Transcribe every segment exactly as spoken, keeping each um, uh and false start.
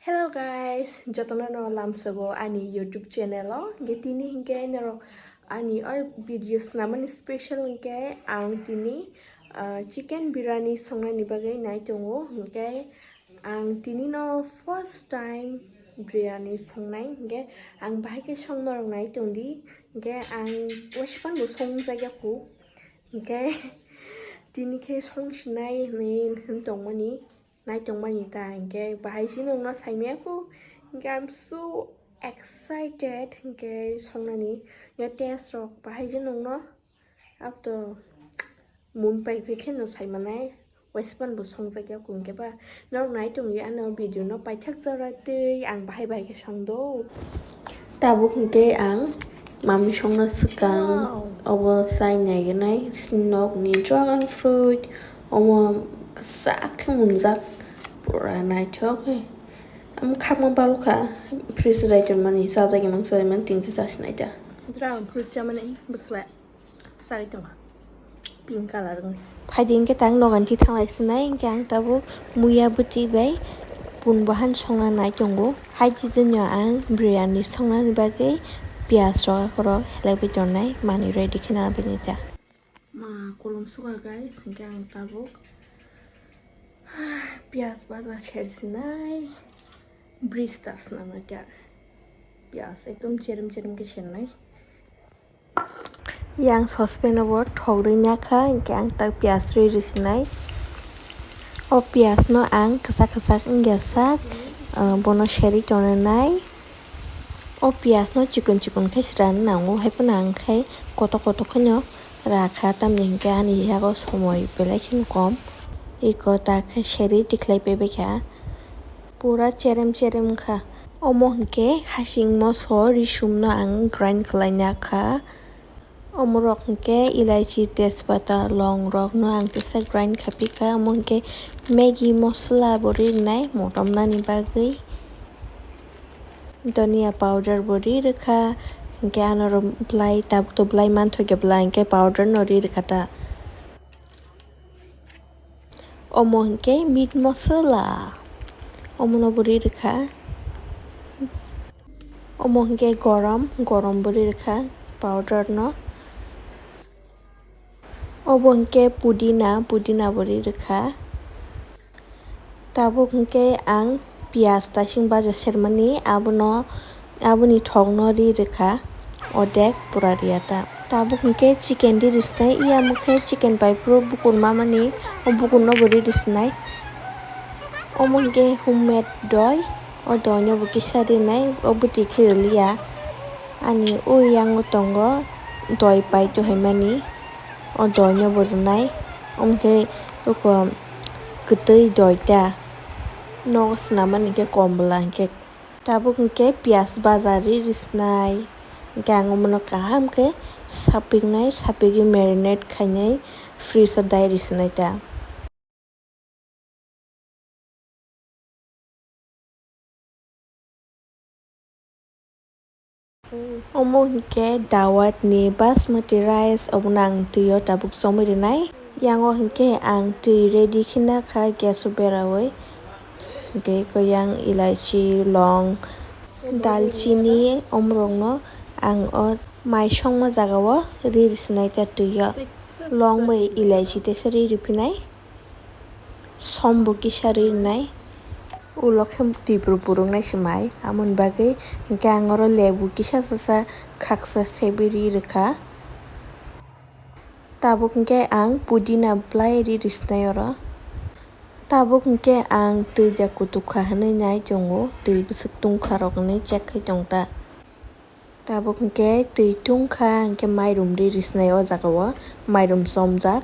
Hello guys, jotono no lamsogo ani YouTube channel o. Hingke tini hingke norok ani o video snamani special hingke ang tini, ah, chicken biryani songnani bagwi nai tongo. Hingke ang tini no first time biryani songnai, hingke ang bahai khe songnorok nai tongdi, hingke ang waisapan bo songjak ya kho, hingke tini khe songsinai hinwi hin tongmani. Naitongmani ta hingke bahai se nwngno saimaya kho, hingke I'm so excited hingke songnani. Yo taste rok bahai se nwngno abto mun pai phi khe no saimanai, waisapan bo songjak ya kho hingke ba norok nai tongya ano video no paithak jora twi ang bahai bahai khe songdo. Tabuk hingke ang mami songna swkang obo chai naigenai nok ni dragon fruit. Omo kwchak khe munjak, pura naithok khe. Omo khakma balokha, fridge rai tonmani, chajagwi mangsa mani, tini khe chasinai da. Dragon fruit chamani bwsla chai tongkha, pink color wngwi. Phaidi hwnkhe tang nogan thi thanglai sinai, hwnkhe ang tabuk muya bwtwi bai pun bahan songna nai tongo. Hai twi jwnyo ang biryani songnani bagwi piyaj rok akhoro helaiwi tongnai, manwi ready khe nang bini ta. Ma kolom suka guys, hingke ang tabuk piyaj baja ser sinai, bris ta sinai kya, piyaj ekdom cherem cherem ke sernai. Yang saucepan o bo thok rwi nakha, hingke ang tak piyaj rwi rwi sinai. O piyaj no ang kwchak kwchak wngya sak, ah, bono serwi tonwi nai. O piyaj no chikon chikon khe srani nango, hai phano ang khe kotor kotor kheno rakha, tamni hinkhe ani yago somoi belai kheno kom. Eko ta khe seri tikhlai paibaikha, pura cherem cherem wngkha. Omo hinkhe hasing moso risum no ang grind khlai nakha. Omorok hinkhe elaichi, tejpata, long rok no ang kisa grind kha pika, omo hinkhe Maggi masala bo rinai motom nani bagwi, dhania powder bo ri rwkha, hinkhe ano rw-, bwlai tabuk to bwlai manthokya bwla hinkhe powder no ri rwkha ta. Omo hinkhe meat masala, omono bo ri rwkha. Omo hinkhe gorom, gorom bo ri rwkha powder no. Obo hinkhe pudina, pudina bo ri rwkha. Tabuk hinkhe ang piyaj tasing baja sermani, abono, aboni thokno ri rwkha, odek pura riya ta. Tabuk hinkhe chicken ri rwsnai, iya mokhe chicken pai phuru bukur mamani, o bukurno bo ri rwsnai. Omo hinkhe homemade doi, o doino bo kisa rinai, o bwtwi khe rwliya. Ani o yango tongo doi pai tohaimani, o doino bo rwnai, omo khe oko kwtwi doi ta, nogo swnamani khe kom bwla hinkhe. Tabuk hinkhe piyaj baja ri rwsnai, hinkhe ang omono kaham khe sapiknai, sapigwi marinate khainai, fridge o dai rwsnai ta. Omo hinkhe dawat ni basmati rice, obono ang twi o tabuk chomwi rwnai. Yang o hinkhe ang twi ready khe nakha gas o berawi. Hinkhe eko yang elaichi, long, dalchini, omorokno ang o mai songma jaga o ri rwsnai ta twi o. Long bai elaichi teisa ri rwphinai. Som bo kisa rinai, ulo khe twi phuru phuru wngnai se mai, amoni bagwi hinkhe ang oro lebu kisa sasa khaksa sebi ri rwkha. Tabuk hinkhe ang pudina bwlai ri rwsnai oro. Tabuk hinkhe ang twi da kutukha hwnwi nai tongo, twi bwswk tungkha rok hwnwi check khai tong ta. Tabuk hinkhe twi tungkha, hinkhe mairum ri rwsnai o jaga o, mairum chomjak.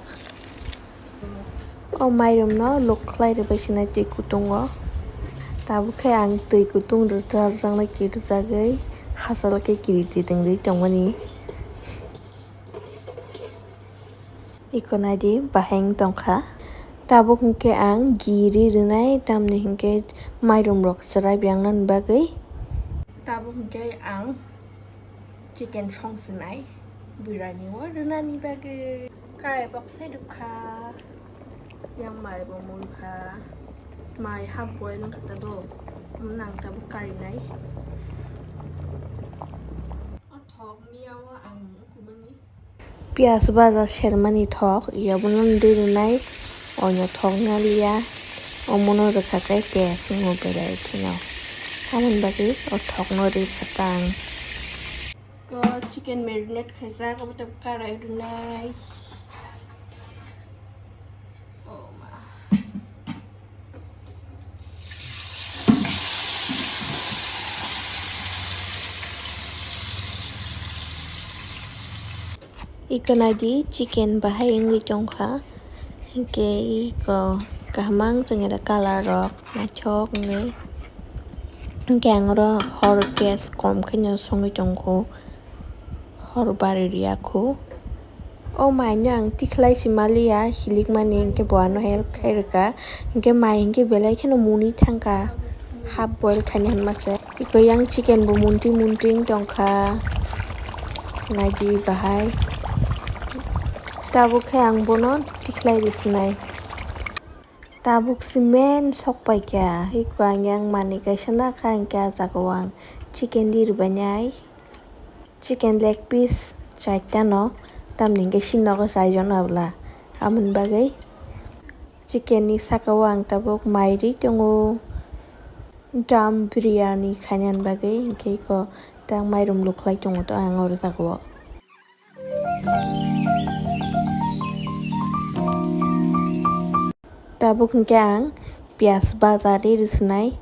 O mairum no luk khlai rwbai sinai twi kutung o. Tabuk khe ang twi kutung rwjak rwjaknai kiri rwjagwi hachal khe kiri twi tongwi tongmani. Iko naidi bahai wng tongkha. Tabuk hinkhe ang ghee ri rwnai, tamni hinkhe mairum rok chwrai biyangnani bagwi. Tabuk hinkhe ang chicken song sinai, biryani o rwnani bagwi. Karai bok sai rwkha, yang mai bo munkha, mai half boil wngkha ta do. Nang tabuk karinai. O thok miya o ang ukumani. Piyaj baja sermani thok, yabono rinai, oino thok naliya, omono rwkha khe gas wngo belai kheno. Aboni bagwi o thokno rikha ta ang. Ko chicken marinate khaijak, obo tabuk karai rwnai. Oh ma. Iko naidi chicken bahai wngwi tongkha, hinkhe iko kaham ang tongya colour rok naithok wngwi, hinkhe ang oro hor gas kom khe no songwi tongkho, hor bari riyakho. O mai no ang tikhlai si maliya, hilikmani hinkhe bo ano help khai rwkha. Hinkhe mai hinkhe belai kheno muni thangkha, half boil khaina hinma se. Iko yang chicken bo muntwi muntwi wng tongkha. Naidi bahai. Tabuk khe ang bono tikhlai rwsinai. Tabuk si men sok paikha. Iko ang yang manwi kaisa nakha, hinkhe ah jagao ang chicken ri rwbainai. Chicken leg piece chaita no, tamni hinkhe si nogo chaijon abla. Aboni bagwi chicken ni saka o ang tabuk mai ri tongo, dum biryani khainani bagwi, hinkhe iko ta mairum lukhlai tongo to ang oro jaga o. Tabuk hinkhe ang piyaj baja ri rwsinai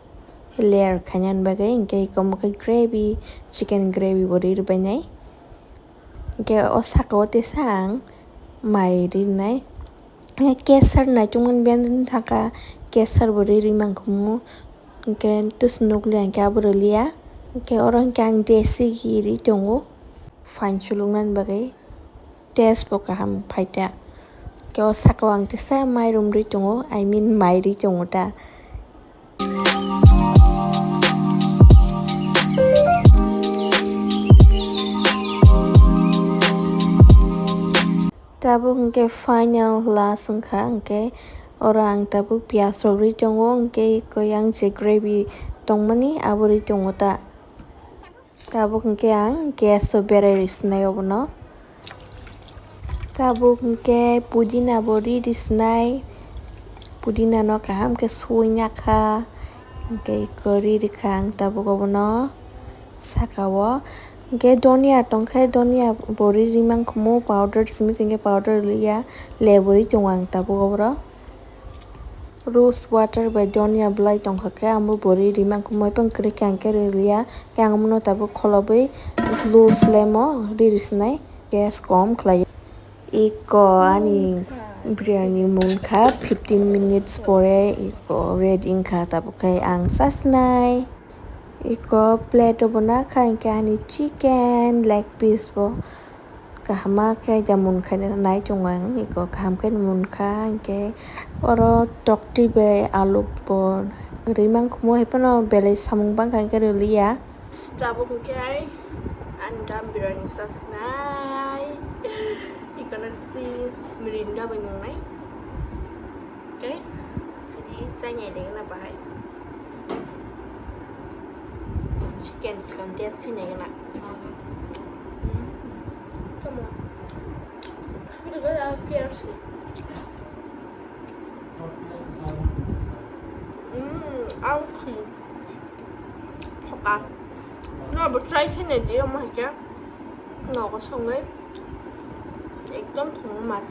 layer khainani bagwi, hinkhe iko omo khe gravy, chicken gravy bo ri rwbainai. Hinkhe o saka o tesa ang mai rinai. Hinkhe kesar naitukmani biyang thangkha, kesar bo ri ri mankhumu. Hinkhe tesa nukliya hinkhe abo rwliya. Hinkhe oro hinkhe ang desi ghee ri tongo, phan chuluknani bagwi. Taste bo kaham phaikha. Khe o saka o ang tesa mairum ri tongo, I mean mai ri tongo ta. Tabuk hinkhe final last wngkha, hinkhe oro ang tabuk piyaj rok ri tongo, hinkhe iko yang je gravy tongmani abo ri tongo ta. Tabuk hinkhe ang gas o berai rwsinai obono. Tabuk hinkhe pudina bo ri rwsinai. Pudina no kaham khe suwi nakha. Hinkhe iko ri rwkha ang tabuk obono saka o. Hinkhe donia tongkhe donia bo ri ri mankhumu powder simi se hinkhe powder rwliya. Lebu ri tongo ang tabuk oboro. Rose water bai donia bwlai tongkha khe, amo bo ri ri mankhumu, hai phano kwrwi khe ang khe rwliya. Khe ang omono tabuk kholobwi low flame o ri rwsinai, gas kom khlai. Iko ani biryani munkha, fifteen minutes pore iko ready wngkha, tabuk khe ang chasinai. Iko plate o bo nakha hinkhe ani chicken leg piece bo. Kaham khe ja munkha nai tongo ang, iko kaham khe munkha, hinkhe oro tokti bai alu bo rwi mankhumu, hai phano belai samung bangkha hinkhe rwliya. Tabuk hinkhe ani dam biryani chasinai, ikono still mirinda bai nungnai, okay, ani chainai de na bahai. Chicken swkang taste khainai gana. Mm. Come on. Look at that K F C. Mm, ang khi. Phoka. No, bo try khainai di, omo hai khe. Nogo songwi. Ekdom thwngmar.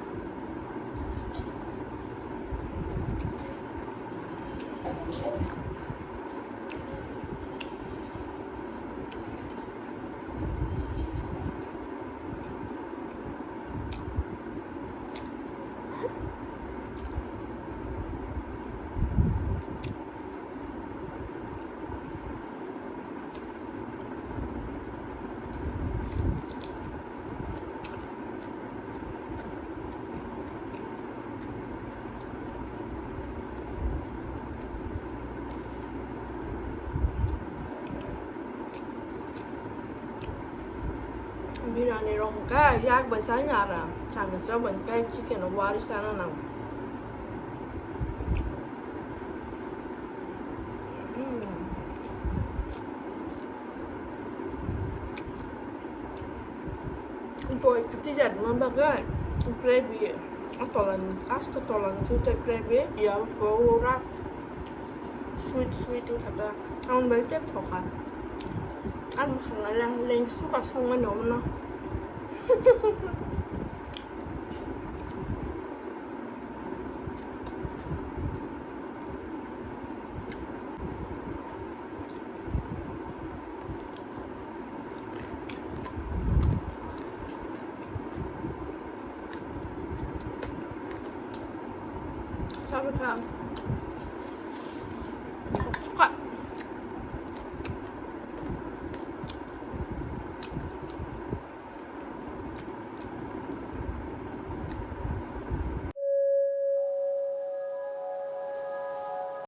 Biryani rok hwnkhe yak bai chana ara, Chinese rok bai hwnkhe chicken rok wari chana nango. Mm. Doi kuti jat ma bagwi gravy, a tolani, asta tolani tu te gravy ya pura sweet sweet wngkha ta. Ang bai te thoka. Ang khana lang leng suka songma no no.